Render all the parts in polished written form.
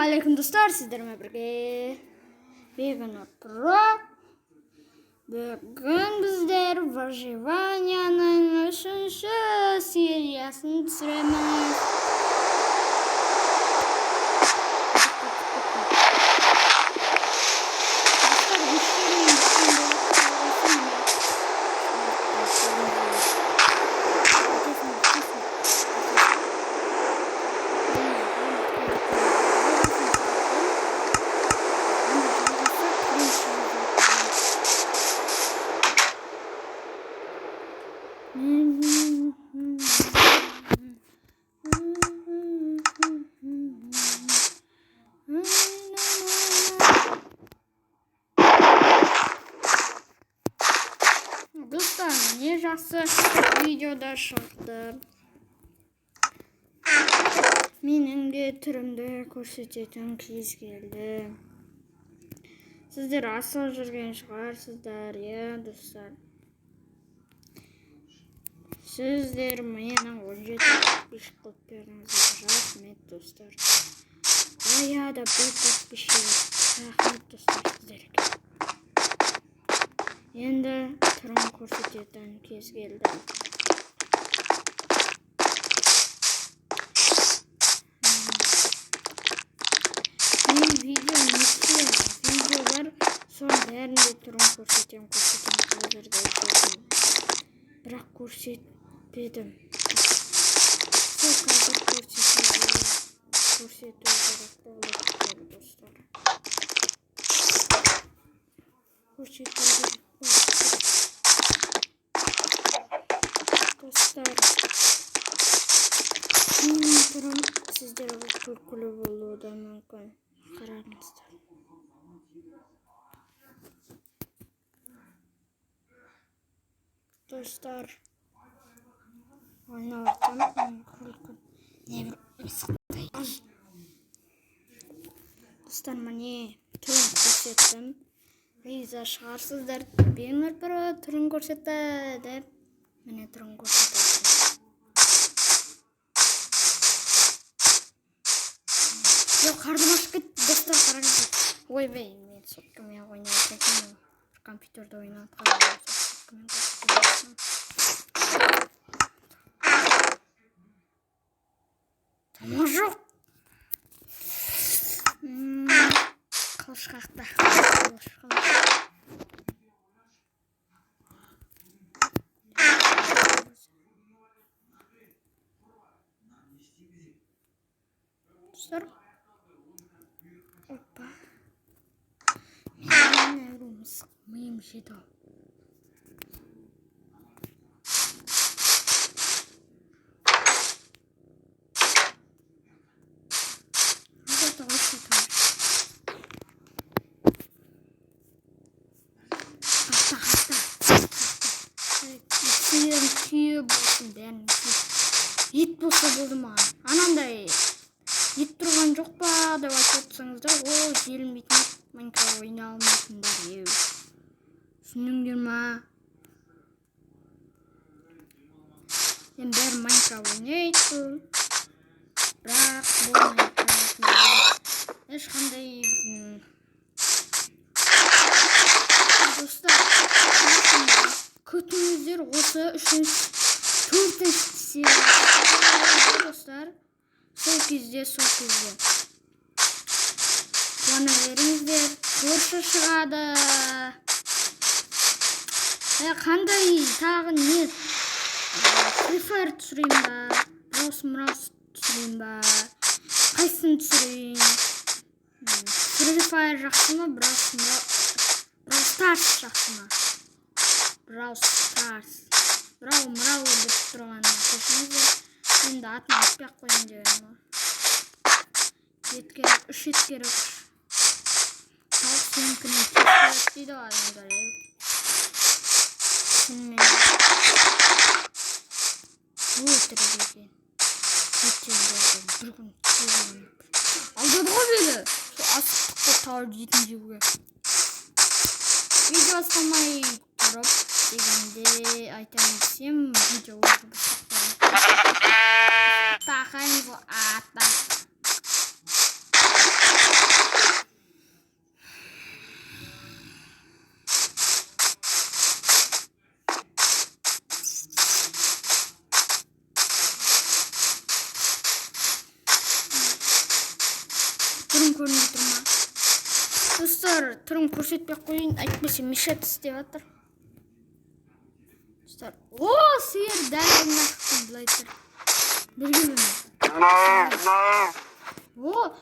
Ассалаумағалейкум, достар, сіздермен бірге Бегнұр Про. Бүгін біздер выживанияның үшінші сериясын түсіреміз. Достар, үш серияны біткен болатын, жалғасын міне. Достар, міне, жақсы видеода шықты. Менің де түрімді көрсететін кез келді. Сіздер асығып жүрген шығарсыздар, иә, достар? Сіздер менің 17 подписчик қылып бердіңіздер. Рахмет, достар. Аяда бір подписчик. Рахмет, достар, сіздерге. Енді түрін көрсететін кез келді. Мен видео неше видео бар, соның бәрінде түрін көрсетемін, көрсетемін қазір де көрсетемін. Бірақ көрсетпедім. Сол қазір көрсету керек болып тұр, достар. Көрсету керек болып тұр. Достар, менің түрім сіздерге күлкілі болуы да мүмкін. Қараңыздар. Достар, ойнап жатсам, күлкі. Не бір мысықтай. Достар, міне, түрін көрсеттім. Риза шығарсыздар. Беңір бір түрін көрсетті деп. Міне, түрін көрсетті. Жоқ, қарным ашып кетті, достар, қараңыздар. Ойбай, мен соткамен ойнап екенмін. Компьютерде ойнап жатқан соткамен көрсетіп. Тамақ жоқ. Қылыш қақты. Қылыш, қылыш. Достар. Опа. Мен ауру мысық миым жеді ау. Это очень тоже. Қақта, қақта. Сүйем, түйе болсын, бәрін. Ет болса болды маған. Анандай ет тұрған жоқ па деп айтып отырсаңыздар, ол желінбейтін Майнкрафт ойнай алмайтындар еу. Түсіндіңдер ма? Енді бәрі Майнкрафт ойнайды. Бірақ бұл Майнкрафт ешқандай достар, күтіңіздер осы үшінші, төртінші серия, достар. Сол кезде қуана беріңіздер, орысша шығады. Қандай тағы не, Free Fire түсірейін ба, Brawl Stars түсірейін ба, қайсысын түсірейін? Free Fire жақсы ма, Brawl Stars жақсы ма? Brawl Stars, Брау мырау деп тұрғанын кешіріңіздер. Енді атын айтпай ақ қояйын деген ғой. Ет керек, үш ет керек. Тауық сенікінен кеш болады дейді ғой адамдар, е. Шынымен өтірік екен. Шетелдерде бір күн келген. Алдады ғой мені. Сол асықтық қой тауып етін жеуге. Видео бастамай тұрып дегенде айтайын десем, видео уже бастап қойдым. Тақаймыз ғой ата. Түрім көрінбей тұр ма? Достар, түрін көрсетпей ақ қояйын, әйтпесе мешать істеп жатыр. Достар, о, сиыр дәл алдына шықтым, былай тұр. Берген мені. О,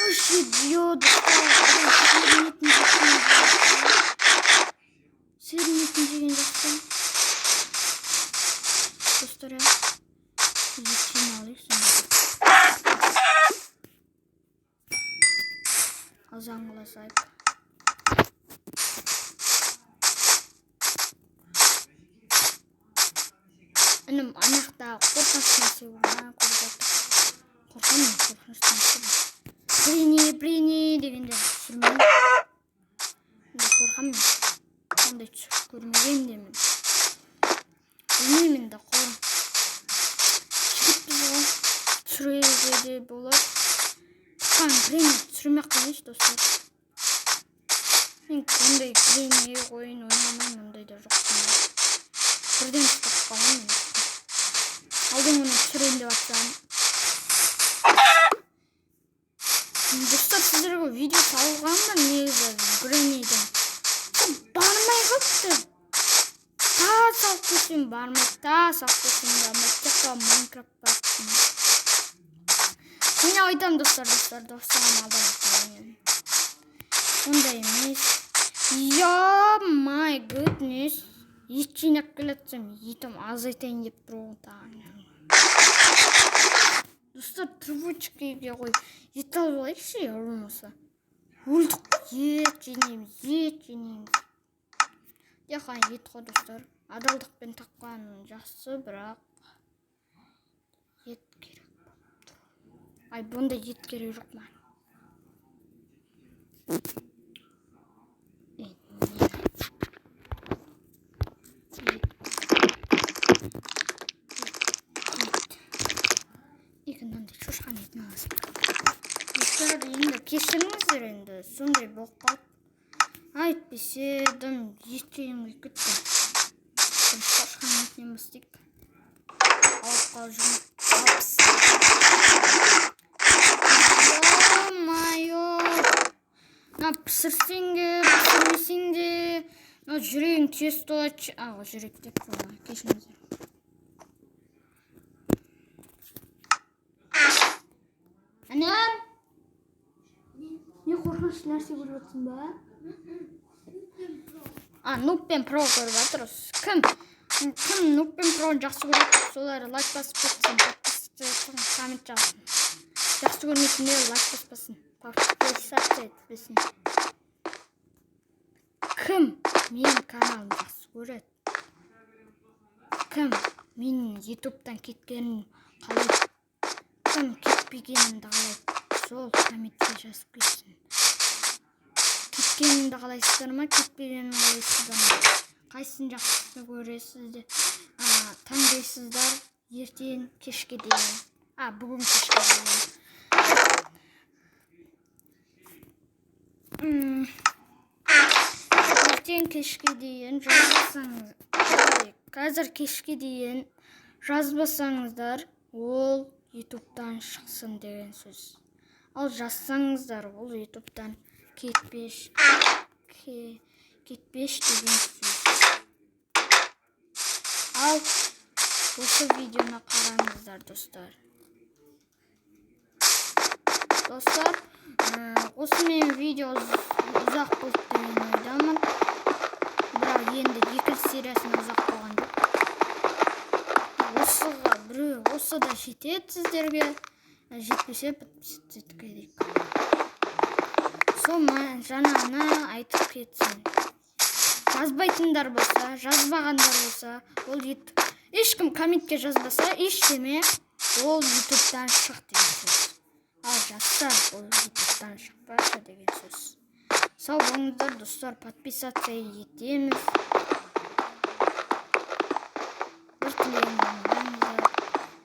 үш ё, достар, адам сиырдың етін жеген жақсы. Сиырдың етін жеген жақсы. Достар, иә. Ет жинап алайық сонда. Азан қыласайық. Інім, ана жақта қорқынышты нәрсе бар ма? Көріп жатыр. Қорқамын мен қорқынышты нәрсе. Гренни, Гренни дегендер түсірмеймін. Ондай қорқамын мен. Ондай түсіріп көрмеген де мен. Білмеймін енді, қор. Жігітпіз ғой. Түсіруге де болады. Тыққан Гренни түсірмей ақ қояйыншы, достар. Мен ондай Гренни ойын ойнамаймын, ондай да жоқ. Бірден ұстап қаламын мен. Алдыңғы күні түсірейін деп жатсам. Достар, сіздерге видео салғанмын негізі Греннидің. Бармай қалыпты. Та салып көрсем бармайды, та салып көрсем бармайды. Тек қана Майнкрафт бар. Мен айтамын, достар, достар, достарым алдап жатыр мені. Ондай емес. Я, my goodness. Ет жинап келе жатсам, етім азайтайын деп тұр ғой тағы. Достар, трубочкаға қойып ет алып алайықшы, болмаса. Өлдік қой, ет жинаймыз, ет жинаймыз. Тек қана ет қой, достар. Адалдықпен тапқан жақсы, бірақ ет керек болып тұр. Ай, бұндай ет керек жоқ маған. Ей, не? Ет. Ет. Екі мынандай шошқаның етін аласың. Достар, енді кешіріңіздер, енді сондай болып қалды. Әйтпесе дым ет жегім келіп кетті. Бір шошқаның етінен бастайық. Алып қалып жүрмін. Алпыс. Ё-моё! Мына пісірсең де, пісірмесең де, мына жүрегің тез толады. А, жүрек деп қойма, кешіріңіздер. Інім! Не қорқынышты нәрсе көріп жатсың ба? А, Нуб пен Про көріп жатырмыз. Кім? Кім Нуб пен Проны жақсы көреді, солар лайк басып кетсін, подписаться етсін, коммент жазсын. Жақсы көрмейтіндер лайк баспасын, подписаться етпесін. Кім менің каналымды жақсы көреді? Кім менің ютубтан кеткенін қалайды? Кім кетпегенімді қалайды? Сол комментке жазып кетсін. Кеткенімді қалайсыздар ма, кетпегенімді қалайсыздар ма? Қайсысын жақсы көресіздер? Таңдайсыздар ертең кешке дейін. А, бүгін кешке дейін. Ертең кешке дейін жазбасаңыз, қазір кешке дейін жазбасаңыздар, ол ютубтан шықсын деген сөз. Ал жазсаңыздар, ол ютубтан кетпеш деген сөз. Ал осы видеоны қараңыздар, достар. Достар, осы менің видео ұзақ болды деген ойдамын. Бірақ енді екінші сериясының ұзақ болған жоқ. Осыға біреу осы да жетеді сіздерге. Жетпесе подписаться ету керек. Сол жаңағыны айтып кетсін. Жазбайтындар болса, жазбағандар болса, ол ешкім комментке жазбаса, ештеме, ол ютубтан шық деген сөз. Ал жазса, ол ютубтан шықпашы деген сөз. Сау болыңыздар, достар, подписаться етеміз. Бір тілегім болыңыздар,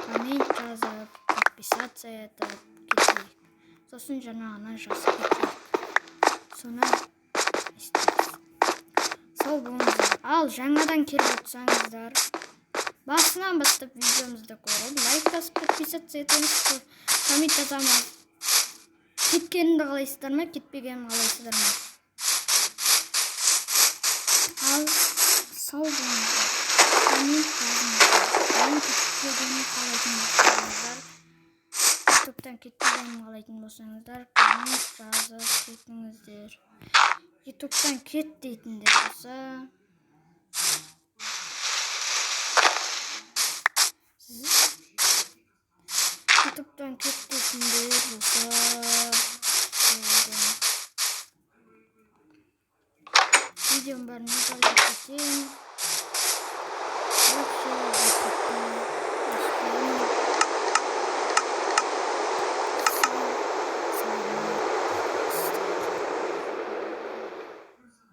коммент жазып, подписаться етіп кетейік. Сосын жаңағыны жазып кетейік. Соны істейміз. Сау болыңыздар. Ал жаңадан келіп отырсаңыздар, басынан бастап видеомызды көріп, лайк басып, подписаться етеміз, коммент жазамыз. Кеткенімді қалайсыздар ма, кетпегенімді қалайсыздар ма? Ал сау болыңыздар, коммент жазыңыздар. Мен кетпегенімді қалайтын болсаңыздар, Ютубтан кетпегенімді қалайтын болсаңыздар, коммент жазып кетіңіздер. Ютубтан кет дейтіндер болса, Ютубтан кет дейтіндер болса, енді видеоның бәрін удалить етемін. Вообще Ютубта ештеңе.